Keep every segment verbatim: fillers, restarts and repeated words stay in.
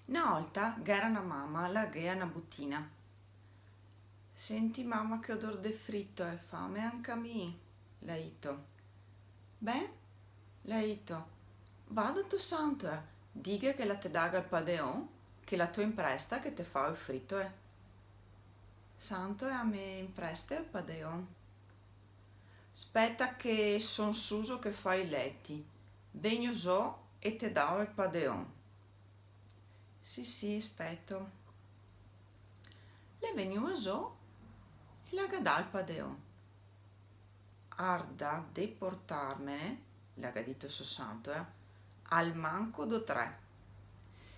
Na olta gh'era na mama, la ghea na butina. "Senti, mama, che odor de fritoe, fame anca mi", la ito. "Ben", la ito, "va da to santoea, dighe che la te daga el padeon, che la to inpresta che te fao e fritoe". "Santoea, me inpreste el padeon?" "Speta che son suso che fao i leti, vegno zo e te dao el padeon." "Sì, sì, speto." L'è vegnua zo e la ga dà el padeon. "Arda de portarmene", la ga dito so santoea, "almanco do tre."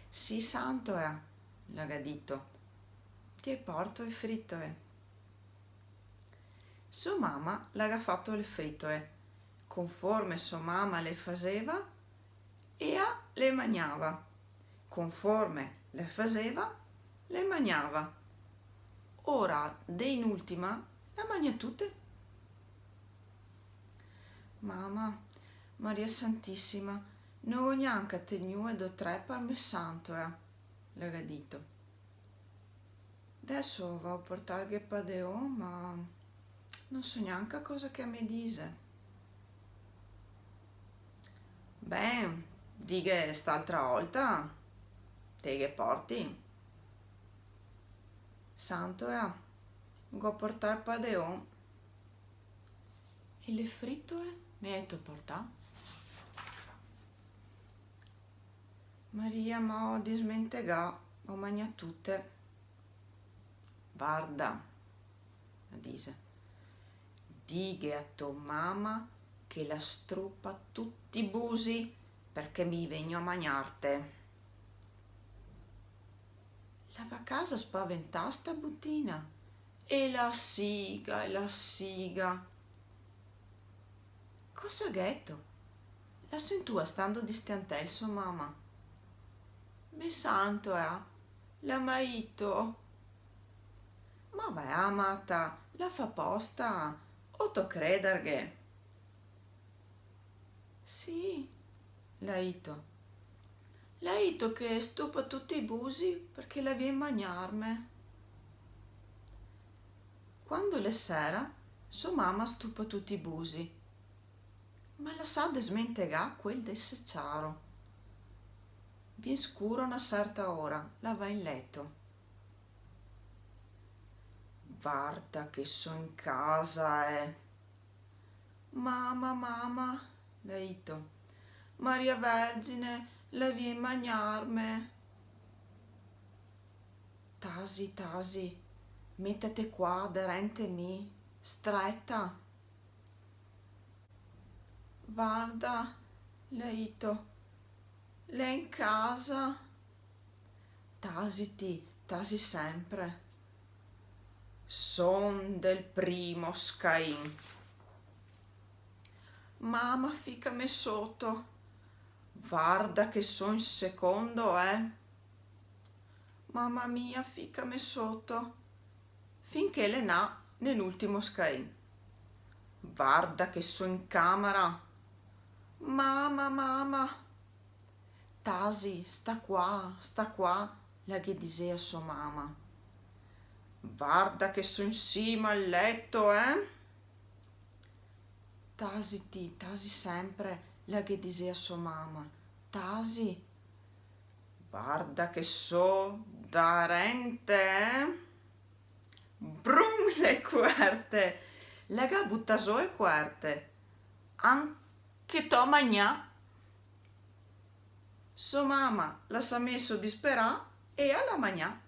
"Sì, santoea", la ga dito, "te porto e fritoe." So mama la ga fato le fritoe, conforme so mama le faseva, ea le magnava. Conforme le faseva, le magnava. Ora, de in ultima, la magna tute. "Mama, Maria Santisima, no go gnanca tegnue do tre par me santoea", la ga dito. "Deso vao portarghe padeon, ma no so gnanca cosa che a me dise." "Ben, dighe st'altra olta, te ghe porti." "Santoea, go portà el padeon." "E le fritoe me eto portà?" "Maria, ma o dismentegà, o magnà tute." "Varda", la dise, "dighe a to mama che la strupa tuti i busi, parché mi vegno a magnarte." La va casa spaventà sta butina, e la siga, e la siga. "Cosa gheto?" la sentua stando distantel so mama. "Me santoea, eh, la m'à ito." "Ma va, mata, la fa posta, o to credarghe?" "Sì", la ito. "La ito che stupa tuti i busi parché la vien magnarme." Quando l'è sera, so mama stupa tuti i busi, ma la s'à desmentegà quel de seciaro. Vien scuro na serta ora, la va in leto. "Varda che so in casa, eh." "Mama, mama", la ito, "Maria Vergine la vien magnarme." "Tasi, tasi, metete qua darente mi, streta." "Varda", la ito, "l'è in casa." "Tasiti, tasi sempre." Son del primo scain. "Mama, ficame soto." "Varda che so in secondo, eh." "Mama mia, ficame soto." Finché l'è nà nel ultimo scain. "Varda che so in camera." "Mama, mama." "Tasi, sta qua, sta qua", la ghe disea so mama. "Varda che so in sima al leto, eh." "Tasiti, tasi sempre", la ghe disea so mama. "Tasi." "Varda che so darente, eh." Brum, le cuerte! La ga butà zo e cuerte. "Anche to magnà." So mama la s'à meso disperà e la l'à magnà.